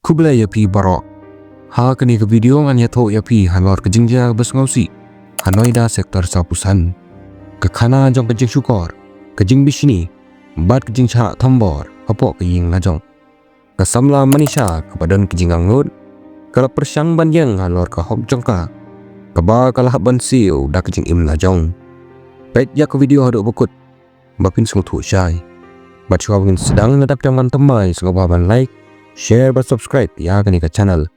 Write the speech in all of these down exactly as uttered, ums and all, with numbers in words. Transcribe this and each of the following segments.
Khublei ïa phi baroh. Ha kane ka video ngan ïathuh ïa phi halor ka jingjia ba sngewsih ha Noida sector Sapusan. Ka khana jong ka jingshukor, ka jingbishni bad ka jingshah thombor hapoh ka ïing lajong. Ka samla Manisha kaba don ka jingangnud ka la pyrshang ban ïeng halor ka hok jong ka, kaba ka la hap ban siew da ka jingim lajong. Peit ïa ka video haduh ba kut ba phin sngewthuh shai. Bad shuwa ba ngin sdang, lada phi dang man thymmai, sngewbha ban like, share bad subscribe ïa kane ka channel.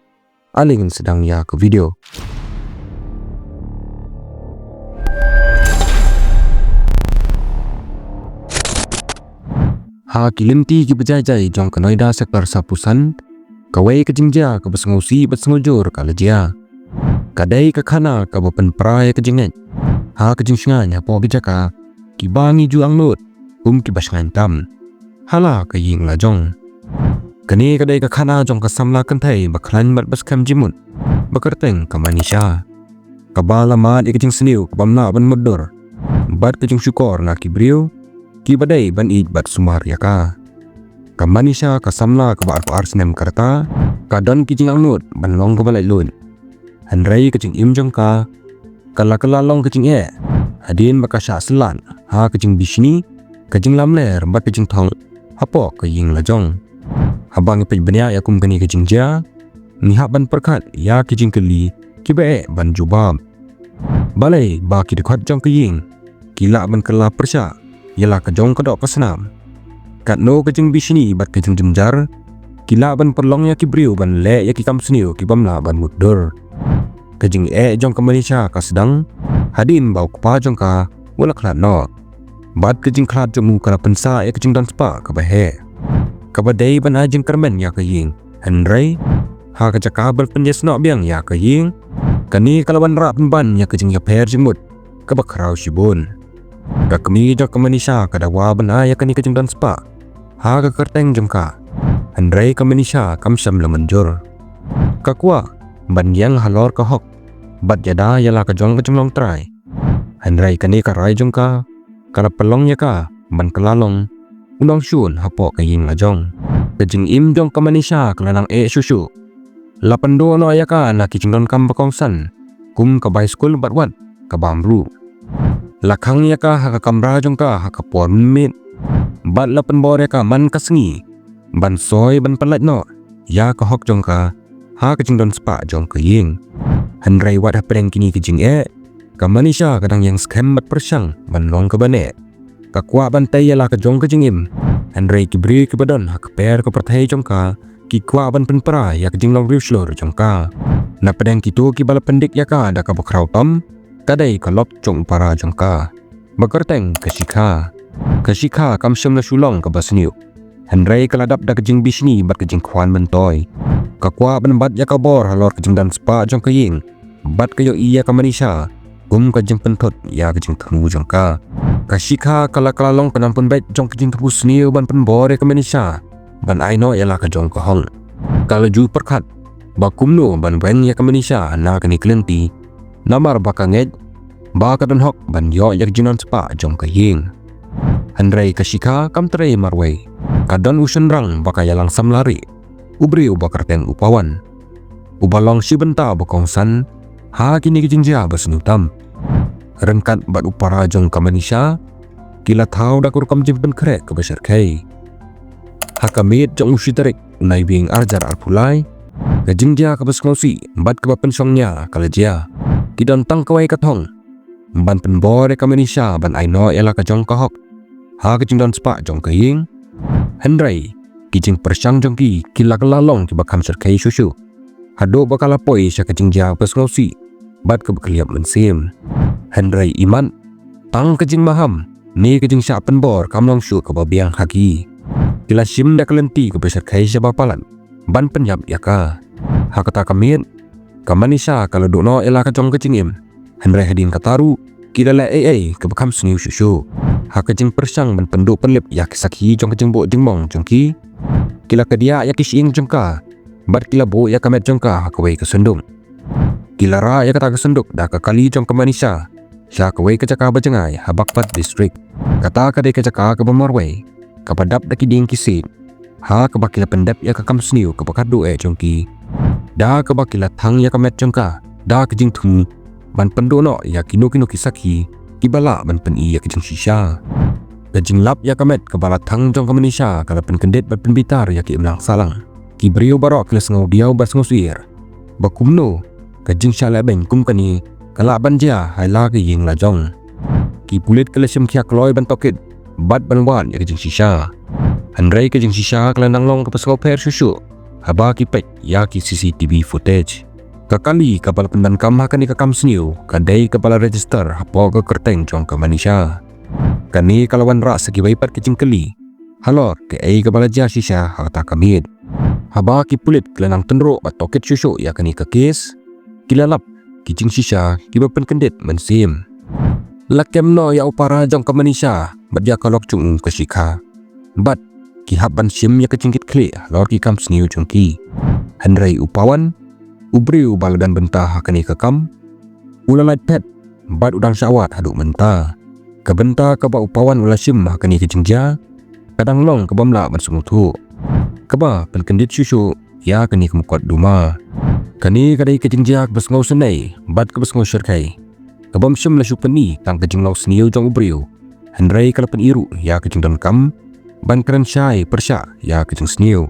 Ale ngin sdang ïa ka video. Ha ki lynti kiba jai jai jong ka Noida sector Sapusan, kawei ka jingjia kaba sngewsih bad sngewjur ka la jia. Ka dei ka khana kaba pynpra ïa ka jingngeit ha ka jingshngaiñ hapoh ki jaka kiba ngi ju angnud kum kiba shngaiñ tam ha la ka ïing lajong. Kane ka dei ka khana jong ka samla kynthei ba khlaiñ bad ba skhem jingmut ba kyrteng ka Manisha, kaba la mad ïa ka jingsniew ka bym lah ban mutdur bad ka jingshukor na ki briew kiba dei ban ïeit bad sumar ïa ka. Ka Manisha, ka samla kaba arphew ar snem ka rta, ka don ki jingangnud ban long kaba laitluid. Hynrei ka jingim jong ka ka la kylla long ka jingeh hadien ba ka shah syllat ha ka jingbishni, ka jinglamler bad ka jingthong hapoh ka ïing lajong. Haba ngi peit bniah ïa kum kane ka jingjia, ngi hap ban pyrkhat ïa ki jingkylli kiba eh ban jubab. Balei ba ki dkhot jong ka ïing ki lah ban kylla pyrshah ïa la ka jong ka doh ka snam? Katno ka jingbishni bad ka jingjynjar ki lah ban pynlong ïa ki briew ban leh ïa ki kam sniew ki bym lah ban mutdur? Ka jingeh jong ka Manisha ka sdang hadien ba u kpa jong ka u la khlad noh, bad ka jingkhlad jong u ka la pynsah ïa ka jingdon spah kaba heh, kaba dei ban ai jingkyrmen ïa ka ïing. Hynrei ha ka jaka ban pynïasnoh biang ïa ka ïing, kane ka la wanrah pynban ïa ka jingïapher jingmut kaba khraw shibun. Ka kmie jong ka Manisha ka dawa ban ai ïa kane ka jingdon spah ha ka kyrteng jong ka, hynrei ka Manisha kam shym la mynjur. Ka kwah ban ïeng halor ka hok bad ïada ïa la ka jong ka jinglong trai. Hynrei kane ka rai jong ka ka la pynlong ïa ka ban kylla long u nongshun hapoh ka ïing lajong. Ka jingim jong ka Manisha ka la nang eh shuh shuh. La pynduh noh ïa ka na ki jingdonkam ba kongsan, kum ka bai skul bad wat ka bam ruh. La khang ïa ka ha ka kamra jong ka ha ka por mynmiet, bad la pynbor ïa ka man ka sngi ban soi ban pynlait noh ïa ka hok jong ka ha ka jingdon spah jong ka ïing. Hynrei wat hapdeng kine ki jingeh, ka Manisha ka dang ïeng skhem bad pyrshang ban long kaba neh. Ka kwah ban tei ïa la ka jong ka jingim, hynrei ki briew kiba don ha ka kper ka pyrthei jong ka ki kwah ban pynpra ïa ka jinglong riewshlur jong ka. Napdeng kito kiba la pyndik ïa ka da kaba khraw tam, ka dei ka lok jong u para jong ka ba kyrteng ka Shikha. Ka Shikha kam shym la shu long kaba sniew, hynrei ka la dap da ka jingbishni bad ka jingkhwan myntoi. Ka kwah ban bat ïa ka bor halor ka jingdon spah jong ka ïing, bad ka ïohi ïa ka Manisha kum ka jingpynthut ïa ka jingthmu jong ka. Ka Shikha ka la kylla long ka nongpynbeit jong ka jingthmu sniew ban pynbor ïa ka Manisha ban ai noh ïa la ka jong ka hok. Ka la ju pyrkhat ba kumno ban weng ïa ka Manisha na kane ka lynti, namar ba ka ngeit ba ka don hok ban ïoh ïa ka jingdon spah jong ka ïing. Hynrei ka Shikha kam trei marwei. Ka don u shynrang ba ka ïalang samla rieh, u briew uba kyrteng u Pawan, uba long shi bynta ba kongsan ha kine ki jingjia ba sniew tam. Ryngkat bad u para jong ka Manisha, ki la thaw da ka rukom jingpynkhreh kaba shyrkhei. Ha ka miet jong u shi tarik u Naiwieng arhajar arphew lai, ka jingjia kaba sngewsih bad kaba pynshongnia ka la jia. Ki don tang kawei ka thong, ban pynbor ïa ka Manisha ban ai noh ïa la ka jong ka hok ha ka jingdon spah jong ka ïing. Hynrei ki jingpyrshang jong ki ki la kylla long kiba kham shyrkhei shuh shuh, haduh ba ka la poi sha ka jingjia ba sngewsih bad kaba khlieh mynsiem. Hynrei imat, tang ka jingmaham ne ka jingshah pynbor kam long shuh kaba biang ha ki. Ki la shim da ka lynti kaba shyrkhei shaba palat ban pynïap ïa ka. Ha kata ka miet, ka Manisha ka la duh noh ïa la ka jong ka jingim. Hynrei hadien kata ruh, ki la leh ei ei kaba kham sniew shuh shuh ha ka jingpyrshang ban pynduh pynlip ïa ki sakhi jong ka jingbuh jingmong jong ki. Ki la kdiah ïa ki shyieng jong ka, bad ki la buh ïa ka met jong ka ha kawei ka synduk. Ki la rah ïa kata ka synduk da ka kali jong ka Manisha sha kawei ka jaka ba jngai ha Bagpat District. Kata ka dei ka jaka kaba marwei, kaba dap da ki dieng ki siej. ha kaba ki la pyndep ïa ka kam sniew kaba khatduh eh jong ki, da kaba ki la thang ïa ka met jong ka da ka jingthmu ban pynduh noh ïa kino kino ki sakhi kiba lah ban pyni ïa ka jingshisha. Ka jinglap ïa ka met kaba la thang jong ka Manisha ka la pynkyndit bad pynbitar ïa ki imlang sahlang. Ki briew baroh ki la sngewdiaw bad sngewsyier ba kumno ka jingshah lehbeiñ kum kane ka lah ban jia ha la ka ïing la jong. Ki pulit ki la shim khia kloi ban tohkit bad ban wad ïa ka jingshisha. Hynrei ka jingshisha ka la nang long kaba sngewpher shuh shuh haba ki peit ïa ki C C T V footage. Ka kali kaba la pyndonkam ha kane ka kam sniew ka dei kaba la register hapoh ka kyrteng jong ka Manisha. Kane ka la wanrah sa kiwei pat ka jingkylli halor kaei kaba la jia shisha ha kata ka miet. Haba ki pulit ki la nang tynruh bad tohkit shuh shuh ïa kane ka kes, ki la lap ki jingshisha kiba pynkyndit mynsiem. La kem noh ïa u para jong ka Manisha bad ïa ka lok jong u ka Shikha. Bad ki hap ban shim ïa ka jingkitkhlieh halor ki kam sniew jong ki. Hynrei u Pawan, u briew ba la don bynta ha kane ka kam, u la lait phet bad u dang shah wad haduh mynta. Ka bynta kaba u Pawan u la shim ha kane ka jingjia ka dang long kaba ym lah ban sngewthuh, kaba pynkyndit shuh shuh ïa kane ka mukotduma. Kane ka dei ka jingjia kaba sngewsynei bad kaba sngewshyrkhei, kaba ym shym la shu pyni tang ka jinglong sniew jong u briew, hynrei ka la pyni ruh ïa ka jingdonkam ban kren shai pyrshah ïa ka jingsniew.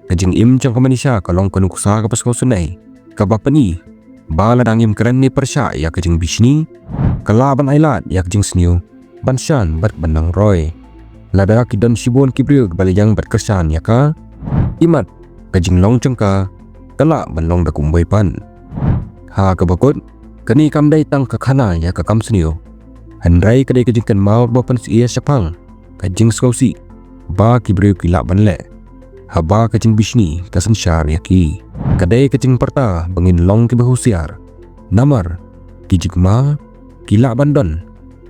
Ka jingim jong ka Manisha ka long ka nuksa kaba sngewsynei kaba pyni ba lada ngim kren ne pyrshah ïa ka jingbishni, ka lah ban ailad ïa ka jingsniew ban shan bad ban nang roi. Lada ki don shibun ki briew kiba la ïeng bad kyrshan ïa ka, imat ka jinglong jong ka ka lah ban long da kumwei pat. Ha kaba kut, kane kam dei tang ka khana ïa ka kam sniew, hynrei ka dei ka jingkynmaw ba pynsyier shaphang ka jingsngewsih ba ki briew ki lah ban leh haba ka jingbishni ka synshar ïa ki. Ka dei ka jingpyrta ba ngin long kiba husiar, namar ki jingma ki lah ban don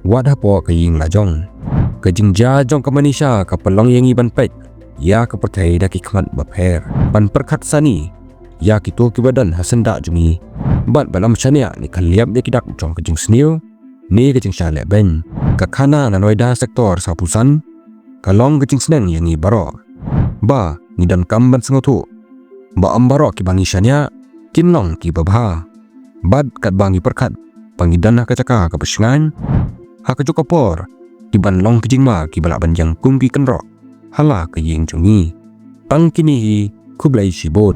wat hapoh ka ïing la jong. Ka jingjia jong ka Manisha ka pynlong ïa ngi ban peit ïa ka pyrthei da ki khmat bapher, ban pyrkhat sani ïa kito kiba don ha syndah jong ngi, bad ban ym shaniah ne khylliap ïa ki dak jong ka jingsniew ne ka jingshah lehbeiñ. Ka khana na Noida Sector sawphew san ka long ka jingsneng ïa ngi baroh ba ngi donkam ban sngewthuh ba ym baroh kiba ngi shaniah kin long kiba bha. Bad katba ngi pyrkhat ba ngi don ha ka jaka kaba shngaiñ, ha kajuh ka por ki ban long ki jingma kiba lah ban ïeng kum ki kynroh ha la ka ïing jong ngi. Tang kine hi, khublei shibun.